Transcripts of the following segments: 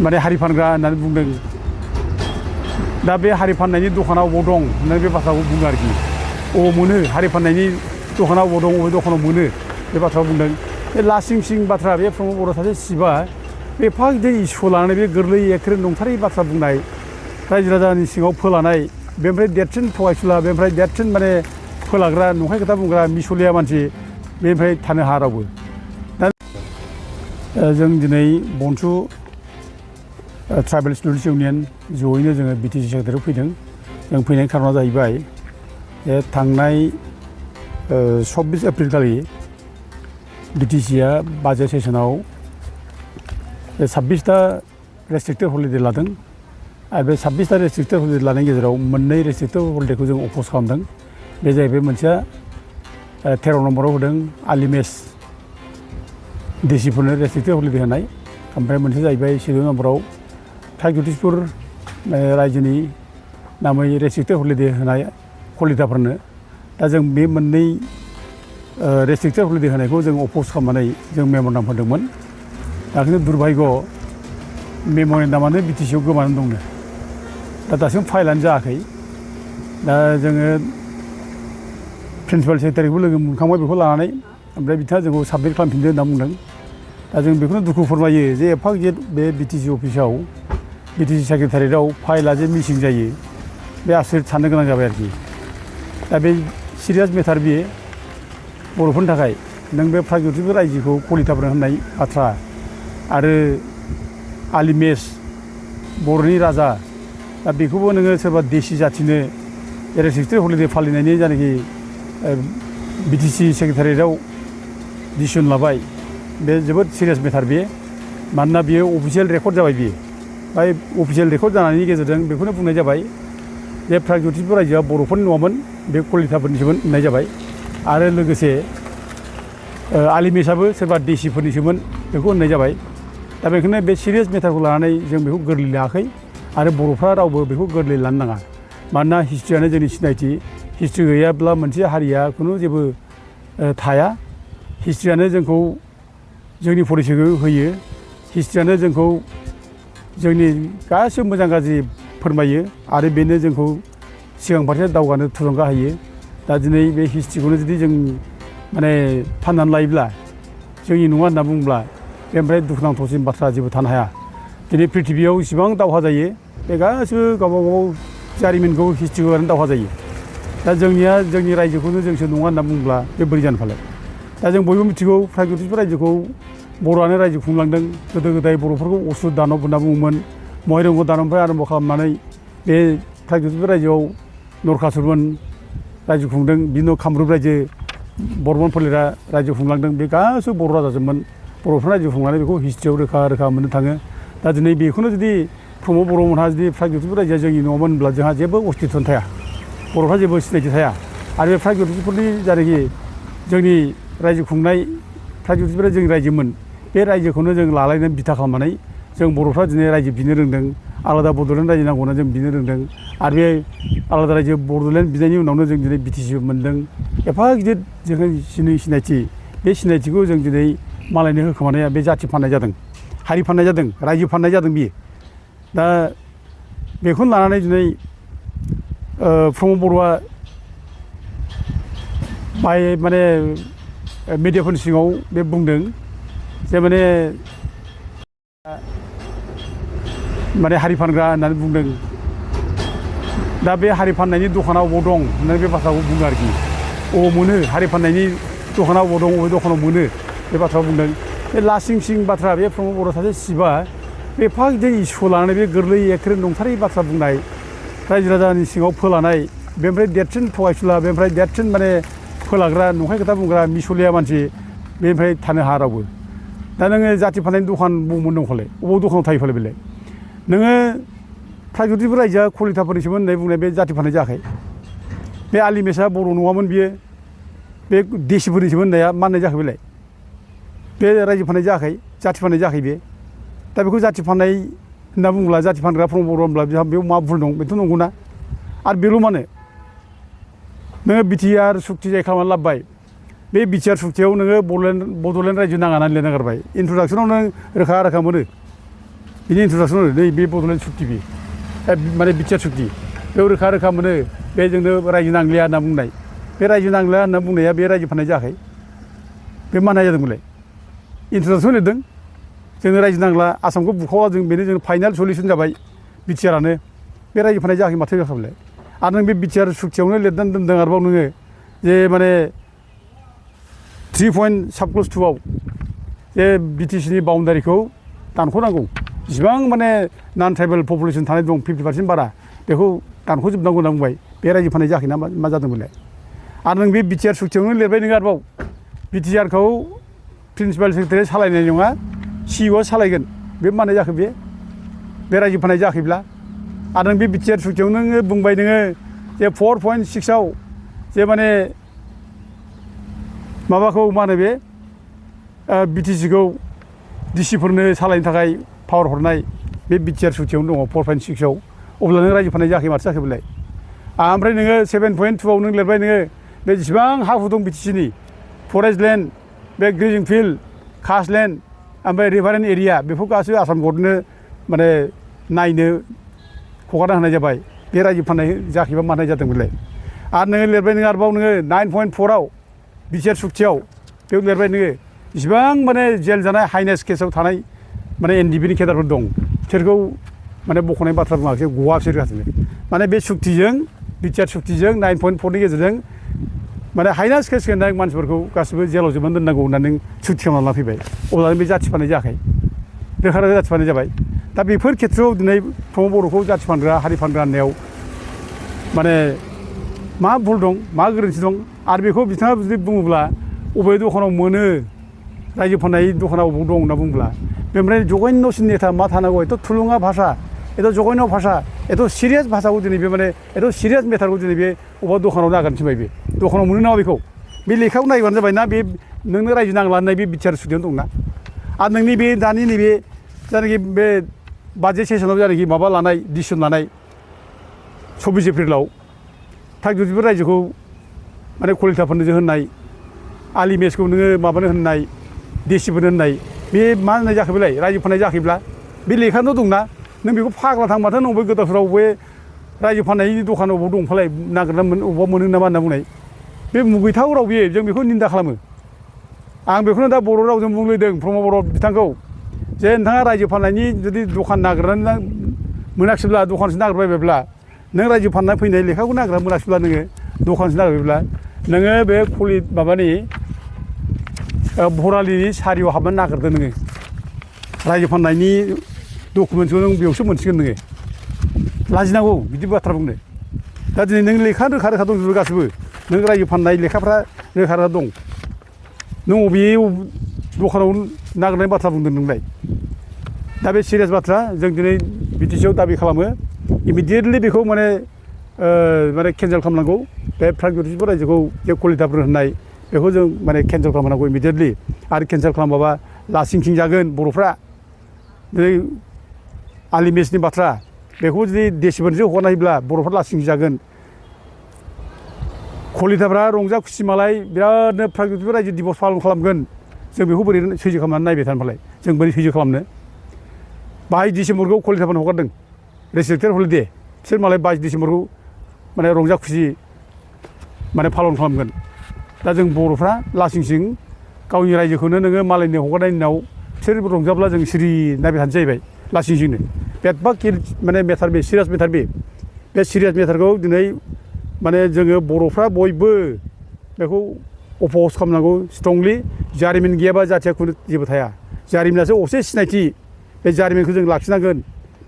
माने हारि फानग्रा होननानै बुंदों। दा बे हारि फाननायनि दखाना अबाव दं होननानै बे बाथ्राखौ बुङो आरोखि। अबाव मोनो हारि फाननायनि दखाना अबाव दं, अबे दखानाव मोनो बे बाथ्राखौ बुंदों। बे लासिं सिं बाथ्रा, बे प्रमद बर' सासे सिबा बे एफा गिदिर इस्युखौ लानानै बे गोरलै एखेरे नंथारै बाथ्रा बुंनाय, रायजो राजानि सिङाव फोलानाय, बेनिफ्राय देरसिन थगायसुला, बेनिफ्राय देरसिन माने फोलाग्रा, नंखाय खोथा बुंग्रा मिसलिया मानसि बेनिफ्राय थानो हाया रावबो। दा जों दिनै बनसु ट्राइबेल स्टुडेन्टस इउनियन जयैनो जोङो बिटिसि सेक्रेटारियाव फैदों। जों फैनायनि खारना जाहैबाय थांनाय 26 एप्रिल खालि बिटिसिआ बाजेट सेसनाव 26टा रेस्ट्रिक्टेड हलिडे लादों आरो बे 26टा रेस्ट्रिक्टेड हलिडे लानायनि गेजेराव मोननै रेस्ट्रिक्टेड हलिडेखौ जों अफ'ज खालामदों। बे जाहैबाय मोनसेया 13 नम्बराव होदों आलिमेस डिसिफोरनो रेस्ट्रिक्टेड हलिडे होनाय, ओमफ्राय मोनसे जाहैबाय 14 नम्बराव प्रागज्यतिसपुर रायजोनि नामै रेस्ट्रिक्टेड हलिडे होनाय कलिताफोरनो। दा जों बे मोननै रेस्ट्रिक्टेड हलिडे होनायखौ जों अफ'ज खालामनानै जों मेम'रेन्डाम होदोंमोन। दा खिन्थु दुर्भाग्य मेम'रेन्डामानो बिटिसिआव गोमानानै दंनो। दा दासिम फाइलानो जायाखै। दा जोङो प्रिन्सिपाल सेक्रेटारिखौबो लोगो मोनखांबाय बेखौ लानानै, ओमफ्राय बिथाङा जोंखौ साबमिट खालामफिनदो होनना बुंदों। दा जों बेखौनो दुखु फोरमायो जे एफा गिदिर बे बिटिसि अफिसाव, बिटिसि सेक्रेटारियेटआव फाइला जे मिसिं जायो, बे आसरित साननो गोनां जाबाय आरोखि। दा बे सिरियास मेटार बियो बर'फोरनि थाखाय। नों बे प्रागज्यतिसपुर रायजोखौ कलिताफोर होननाय बाथ्रा आरो आलिमेस बर'नि राजा, दा बेखौबो नोङो सोरबा देसि जाथिनो रेस्ट्रिक्टेड हलिडे फालिनायनि जायनाखि बिटिसि सेक्रेटारियेटआव डिसिसन लाबाय, बे जोबोद सिरियास मेटार बे। मानोना बियो अफिसियेल रेकर्ड जाबाय बियो। ओमफ्राय अफिसियेल रेकर्ड जानायनि गेजेरजों बेखौनो बुंनाय जाबाय जे प्रागज्यतिसपुर रायजोआ बर'फोरनि नङामोन, बे कलिताफोरनिसोमोन होननाय जाबाय। आरो लोगोसे आलिमेसआबो सोरबा देसिफोरनिसोमोन बेखौ होननाय जाबाय। दा बेखायनो बे सिरियास मेटारखौ लानानै जों बेखौ गोरलै लायाखै आरो बर'फ्रा रावबो बेखौ गोरलै लानो नाङा। मानोना हिस्ट्रियानो जोंनि सिनायथि। हिस्ट्रि गैयाब्ला मोनसे हारिया खुनु जेबो थाया। हिस्ट्रियानो जोंखौ जोंनि परिचयखौ होयो। हिस्ट्रियानो जोंखौ जोंनि गासिबो मोजां गाज्रि फोरमायो आरो बेनो जोंखौ सिगां फारसे दावगानो थुलुंगा होयो। दा दिनै बे हिस्ट्रिखौनो जुदि जों माने फाननानै लायोब्ला, जोंनि नङा होनना बुङोब्ला, बेनिफ्राय दुखुनांथावसिन बाथ्रा जेबो थानो हाया। दिनै प्रिथिबियाव इसिबां दावहा जायो, बे गासिबो गावबा गाव जारिमिनखौ हिस्ट्रिखौ लानानै दावहा जायो। दा जोंनिया जोंनि रायजोखौनो जोंसो नङा होनना बुङोब्ला बे बोरै जानो फालाय। दा जों बयबो मिथिगौ प्रागज्यतिसपुर रायजोखौ बर'आनो रायजो खुंलांदों। गोदो गोदाय बर'फोरखौ असुर दानब होनना बुङोमोन। महिरंग दानबनिफ्राय आरम्भ खालामनानै बे प्रागज्यतिसपुर रायजोआव नरखासुरमोन रायजो खुंदों। बिनि उनाव कामरुप रायजो बर्मन फोलेरा रायजो खुंलांदों। बे गासिबो बर' राजाजोंमोन। बर'फ्रा रायजो खुंनानै बेखौ हिस्ट्रियाव रोखा रोखा मोननो थाङो। दा दिनै बेखौनो जुदि प्रमद बर'मोनहा जुदि प्रागज्यतिसपुर रायजोआ जोंनि नङामोन होनब्ला जोंहा जेबो अस्तित्व'आनो थाया, बर'फ्रा जेबो सिनायथि थाया। आरो बे प्रागज्यतिसपुरनि जायनाखि जोंनि रायजो खुंनाय, प्रागज्यतिसपुरा जोंनि रायजोमोन, बे रायजोखौनो जों लालायनानै बिथा खालामनानै जों बर'फ्रा दिनै रायजो बिनो रोंदों। आलादा बड'लेण्ड रायजो नांगौ होनना जों बिनो रोंदों। आरो बे आलादा रायजो बड'लेण्ड बिनायनि उनावनो जों दिनै बिटिसि मोनदों। एफा गिदिर जोंनि सिनायथि, बे सिनायथिखौ जों दिनै मालायनो होखोमानाया बे जाथि फाननाय जादों, हारि फाननाय जादों, रायजो फाननाय जादों बियो। दा बेखौनो लानानै दिनै प्रमद बर'आ माने मिडियाफोरनि सिगाङाव बे बुंदों जे माने हारि फानग्रा होननानै बुंदों। दा बे हारि फाननायनि दखाना अबाव दं होननानै बे बाथ्राखौ बुङो आरोखि। अबाव मोनो हारि फाननायनि दखाना अबाव दं, अबे दखानाव मोनो बे बाथ्राखौ बुंदों। बे लासिं सिं बाथ्रा, बे प्रमद बर' सासे सिबा बे एफा गिदिर इस्युखौ लानानै बे गोरलै एखेरे नंथारै बाथ्रा बुंनाय, रायजो राजानि सिङाव फोलानाय, बेनिफ्राय देरसिन थगायसुला, बेनिफ्राय देरसिन माने फोलाग्रा, नंखाय खोथा बुंग्रा मिसलिया मानसि बेनिफ्राय थानो हाया रावबो। दा नोङो जाथि फाननायनि दखान बबेमोन दं फालाय, अबाव दखानाव थायो फालाय बेलाय। नोङो प्रागज्यतिसपुर रायजोआ कलिताफोरनिसोमोन होननाय बुंनाय बे जाथि फाननाय जायाखै। बे आलिमेसआ बर' नङामोन, बियो बे देसिफोरनिसोमोन होननाया माननाय जायाखै बेलाय। बे रायजो फाननाय जायाखै, जाथि फाननाय जायाखै बे। दा बेखौ जाथि फाननाय होनना बुङोब्ला, जाथि फानग्रा प्रमद बर' होनब्ला बेयाव मा भुल दं, बेथ' नंगौना। आरो बेल' मानो नोङो बिटिआर सुक्ति जाय खालामनानै लाबोबाय, बे बिटिआर सुक्तियाव नोङो बड'लेण्ड रायजो नाङा होननानै लिरना गारबाय। इन्ट्रडाक्सनाव नों रोखा रोखा मोनो बिनि इन्ट्रडाक्सनाव नैबे बड'लेण्ड सुक्ति माने बिटिआर सुक्ति बेयाव रोखा रोखा मोनो बे जोंनो रायजो नांलिया होनना बुंनाय बे रायजो नांलिया होनना बुंनाया बे रायजो फाननाय जायाखै बे माना जादोंमोनलाय इन्ट्रडाक्सन लिरदों जोंनो रायजो नांला आसामखौ बुखावा जों बेनो जों फाइनाल सलिउसन जाबाय बिटिआरानो बे रायजो फाननाय जायाखै माथो जाखाबायलाय आरो नों बे बिटिआर सुक्तियावनो लिरनानै दोनदों आरोबाव नोङो जे माने 3 पइन्ट साबक्लस 2 आव जे बिटिसिनि बाउन्डारिखौ दानख'नांगौ जिसिबां माने नन ट्राइबेल पपुलेसन थानाय दं 50% बारा बेखौ दानख'जोबनांगौ होनना बुंबाय बे रायजो फाननाय जायाखै ना मा जादोंमोनलाय आरो नों बे बिटिआर सुक्तियावनो लिरबाय नोङो आरोबाव बिटिआरखौ प्रिन्सिपाल सेक्रेटारिया सालायनाय नङा सिइअ'आ सालायगोन बे माने जाखो बे रायजो फाननाय जायाखैब्ला आरो नों बे बिटिआर सुक्तियावनो नोङो बुंबाय नोङो जे 4.6 आव जे माने माबाखौ मा होनो बे बिटिसिखौ डिसिफोरनो सालायनो थाखाय पावार हरनाय बे बिटिआर सुक्तियावनो दङ 4.6 आव अब्ला नों रायजो फाननाय जायाखै माथो जाखैबालाय ओमफ्राय नोङो 7.2 आव नों लिरबाय नोङो बे जेसेबां हा हु दं बिटिसिनि फरेस्ट लेन्ड बे ग्रेजिं फिल्ड कास्ट लेन्ड ओमफ्राय रिभारेन्ट एरिया बेफोर गासैबो आसाम गभर्नमेन्टनो माने नायनो हगारना होनाय जाबाय बे रायजो फाननाय जायाखैबा मानाय जादोंमोनलाय आरो नोङो लिरबाय नोङो आरोबाव नोङो 9.4 आव बिटिआर सुक्तियाव बेयाव लिरबाय नोङो जेसेबां माने जेल जानाय हाइनेस केसाव थानाय माने एनडिबिनि केडारफोर दं बिसोरखौ माने बख'नाय बाथ्रा बुङाखै गवा बिसोर गासिबो माने बे सुक्तिजों बिटिआर सुक्तिजों 9.4नि गेजेरजों माने हाइनेस केस होनाय मानसिफोरखौ गासिबो जेलाव जोबनानै दोननांगौ होननानै नों सुक्ति खालामना फैबाय अब्ला बे जाथि फाननाय जायाखै रोखा रोखा जाथि फाननाय जाबाय दा बेफोर खेथ्रआव दिनै प्रमद बर'खौ जाथि फानग्रा हारि फानग्रा होननायाव माने मा भुल दं मा गोरोन्थि दं आरो बेखौ बिथाङा जुदि बुङोब्ला अबे दखानाव मोनो रायजो फाननाय दखाना अबाव दं होनना बुङोब्ला बेनिफ्राय जगन्यसिन नेता मा थानांगौ एथ' थुलुङा भाषा एथ' जगन्य भाषा एथ' सिरियास भाषाखौ दिनै बे माने एथ' सिरियास मेटारखौ दिनै बे अबेबा दखानाव नागिरनो थिनबाय बे दखानाव मोनो नामा बेखौ बे लेखाखौ नायबानो जाबाय ना बे नोंनो रायजो नांला होननाय बे बिटिआर सुक्तियावनो दंना आरो नोंनि बे दानि नैबे जायनाखि बे बाजेट सेसनाव जायनाखि माबा लानाय डिसिसन लानाय 24 एप्रिलाव थागिबिफोर रायजोखौ माने कलिताफोरनो होननाय आलि मेसखौ नोङो माबानो होननाय डिसिफोरनो होननाय बे मा होननाय जाखैबालाय रायजो फाननाय जाखैब्ला बे लेखानो दंना नों बेखौ फाग्ला थांबाथ' नों बे गोदावफोराव बे रायजो फाननायनि दखान अबाव दंफालाय नागिरना अबावबा मोनो नामा होनना बुंनाय बे मुगैथाव राव बेयो जों बेखौ निन्दा खालामो आं बेखौनो दा बर' रावजों बुंलायदों प्रमद बर' बिथांखौ जे नोंथाङा रायजो फाननायनि जुदि दखान नागिरनानै मोनाखिसैब्ला दखानसो नागिरबायब्ला नों रायजो फाननानै फैनाय लेखाखौ नागिरना मोनाखिसैब्ला नोङो दखानसो नागिरबायब्ला नोङो बे माबानि भरालिनि सारियाव हाबनानै नागिरदो नोङो रायजो फाननायनि डकुमेन्टखौ नों बेयावसो मोनसिगोन नोङो लाजिनांगौ बिदि बाथ्रा बुंनो दा दिनै नों लेखा रोखा रोखा दंजोबो गासैबो नों रायजो फाननाय लेखाफ्रा रोखा रोखा दं नों अबे दखानाव नागिरनाय बाथ्रा बुंदों नोंलाय दा बे सिरियास बाथ्रा जों दिनै बिटिसिआव दाबि खालामो इमिडियेटलि बेखौ माने केन्सेल खालामनांगौ बे प्रागज्यतिषपुर रायजोखौ जे कलिताफोर होननाय बेखौ जों माने केन्सेल खालामनांगौ इमिडियेटलि आरो केन्सेल खालामाबा लासिंसिं जागोन बर'फ्रा दिनै आलि मेसनि बाथ्रा बेखौ जुदि देसिफोरजों हगारना होयोब्ला बर'फ्रा लासिंसिं जागोन कलिताफ्रा रंजा खुसि मालाय बिरादनो प्रागज्यतिषपुर रायजो दिबस पालन खालामगोन जों बेखौ बोरै सैज्य खालामनानै नायबाय थानो फालाय जों बोरै सैज्य खालामनो 22 डिसेम्बरखौ कलिताफोरनो हगारदों रेस्ट्रिक्टेड हलिडे बिसोर मालाय 22 डिसेम्बरखौ माने रंजा खुसि माने पालन खालामगोन दा जों बर'फ्रा लासिंसिं गावनि रायजोखौनो नोङो मालायनो हगारनायनि उनाव बिसोर रंजाब्ला जों सिरि नायबाय थानो जाहैबाय लासिंसिंनो बेदबा माने मेटार बे सिरियास मेटार बे सिरियास मेटारखौ दिनै माने जोङो बर'फ्रा बयबो बेखौ अपोज खालामनांगौ स्ट्रंलि जारिमिन गैयाबा जाथिया खुनु जेबो थाया जारिमिनासो असे सिनायथि बे जारिमिनखौ जों लाखिनांगोन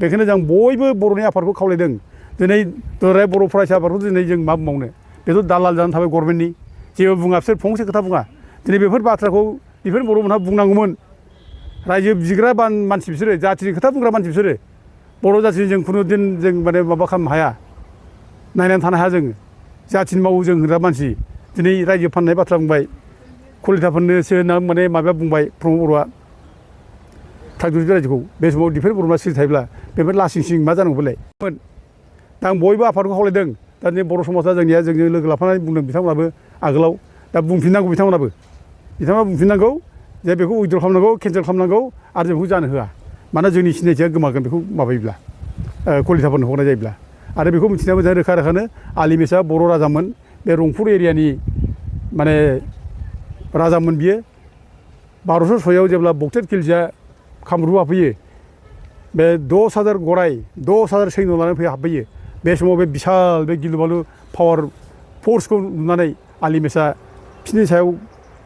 बेखायनो जों बयबो बर'नि आफादखौ खावलायदों दिनै दुलाराय बर' फरायसा आफादखौ दिनै जों मा बुंबावनो बेथ' दालाल जानानै थाबाय गभर्नमेन्टनि जेबो बुङा बिसोर फंसे खोथा बुङा दिनै बेफोर बाथ्राखौ बेफोर बर'मोनहा बुंनांगौमोन रायजो बिग्रा मानसि बिसोरो जाथिनि खोथा बुंग्रा मानसि बिसोरो बर' जाथिनि जों खुनु दिन जों माने माबा खालामनो हाया नायनानै थानो हाया जोङो जाथिनि मावो जों होनग्रा मानसि दिनै रायजो फाननाय बाथ्रा बुंबाय कलिताफोरनोसो होनना माने माबाया बुंबाय प्रमद बर'आ प्रागज्यतिषपुर रायजोखौ बे समाव डिफेन्स बर'आ सिरि थायोब्ला बेफोर लासिंसिं मा जानांगौ बेलाय दा आं बयबो आफादखौ खावलायदों दा दिनै बर' समाजा जोंनिया जोंजों लोगो लाफानानै बुंदों बिथांमोनाबो आगोलाव दा बुंफिननांगौ बिथांमोना बुंफिननांगौ जे बेखौ उइद्र' खालामनांगौ केन्सेल खालामनांगौ आरो जों बेखौ जानो होआ मानोना जोंनि सिनायथिया गोमागोन बेखौ माबायोब्ला कलिताफोरनो हरनाय जायोब्ला आरो बेखौ मिथिनाया मोजां रोखा रोखानो आलिमेसा बर' राजामोन बे रंपुर एरियानि माने राजामोन बियो 1206 जेब्ला बक्टेट खिलजिया कामरुप हाबफैयो बे 10,000 गराय 10,000 सैन्य लानानै हाबफैयो बे समाव बे बिसाल बे गिलु बालु पावार फर्सखौ नुनानै आलिमेसा बिसोरनि सायाव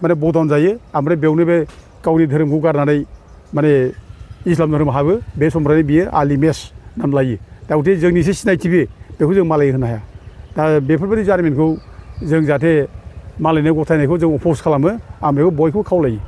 माने बदन जायो ओमफ्राय बेयावनो बे गावनि धोरोमखौ गारनानै माने इस्लाम धोरोम हाबो बे समनिफ्रायनो बियो आलिमेस नाम लायो दा गथे जोंनि एसे सिनायथि बेखौ जों मालाय होनो हाया दा बेफोरबायदि जारिमिनखौ जों जाहाथे मालायनो गथायनायखौ जों अप'ज खालामो आं बेखौ बयखौबो खावलायो